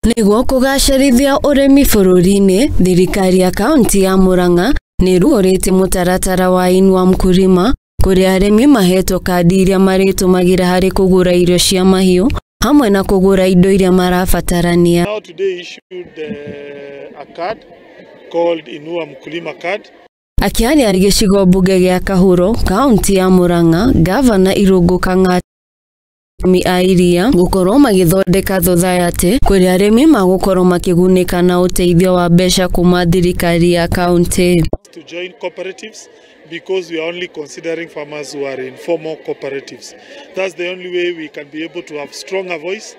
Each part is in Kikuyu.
Nĩguo kũgacĩrithia ũrĩmi bũrũri-inĩ, thirikari ya kaunti ya Murang'a nĩĩrugũrĩtie mũtaratara wa Inua Mkulima kũrĩa arĩmi mahetwo kandi iria marĩtũmagĩra harĩ kũgũra irio cia mahiũ hamwe na kũgũra indo iria marabatarania. Now today issued a card called Inua Mkulima card. Akĩaria gĩcigo mbunge gĩa Kahuro, kaunti ya Murang'a, Gavana Irũngũ Kang'ata arĩmi a iria gũkorwo magĩthondeka thothaitĩ kũrĩa arĩmi magũkorwo makĩgunĩka na ũteithio wa mbeca kuma thirikari ya kaunti. To join cooperatives because we are only considering farmers who are in formal cooperatives. That's the only way we can be able to have stronger voice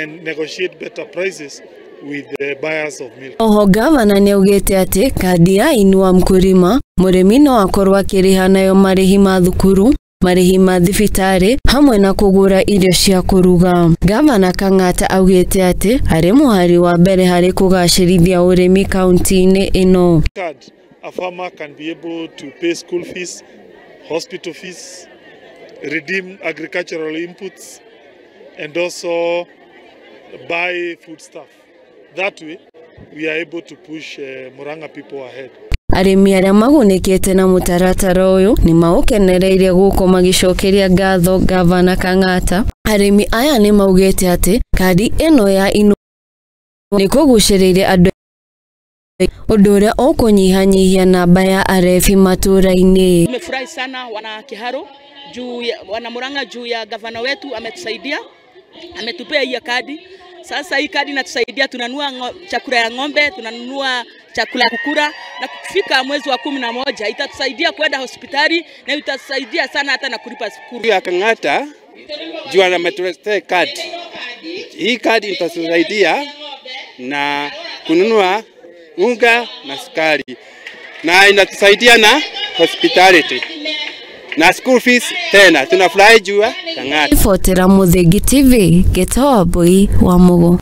and negotiate better prices with the buyers of milk. Oho gavana nĩaugĩte atĩ kandi ya Inua Mkulima mũrĩmi no akorwo akĩrĩha nayo marĩhi ma thukuru, marĩhi ma thibitarĩ hamwe na kũgũra irio cia kũruga. Gavana Kang'ata augĩte atĩ arĩ mũhari wa mbere harĩ kũgacĩrithia ũrĩmi kaunti-inĩ ĩno. Card, a farmer can be able to pay school fees, hospital fees, redeem agricultural inputs, and also buy foodstuff. That way, we are able to push Murang'a people ahead. Arĩmi arĩa magunĩkĩte na mũtaratara ũyũ nĩ maũkenereire gũkũ magĩcokeria ngatho Gavana Kang'ata. Arĩmi aya nĩ maugĩte atĩ kandi ĩno ya Inua nĩ kũgucĩrĩirie andũ ũndũ ũrĩa ũkũnyihanyihia namba ya arebi matũra-inĩ. Tumefurahi sana wana Kiharu juu ya, wana Murang'a juu ya gavana wetu ametusaidia, ametupea hii kadi. Sasa hii kadi inatusaidia, tunanunua chakula ya ng'ombe, tunanunua chakula ya kukula, na kufika mwezi wa 11 itatusaidia kwenda hospitali na itatusaidia sana hata na kulipa shukuru. Ya Kang'ata juu ametuletea kadi. Hii kadi itatusaidia na kununua unga na sukari, na inatusaidia na hospitality na school fees tena. Tunafurahi juu ya Kang'ata. Ribotera Muthingi TV, Gĩtoa Mbui wa Mũgũ.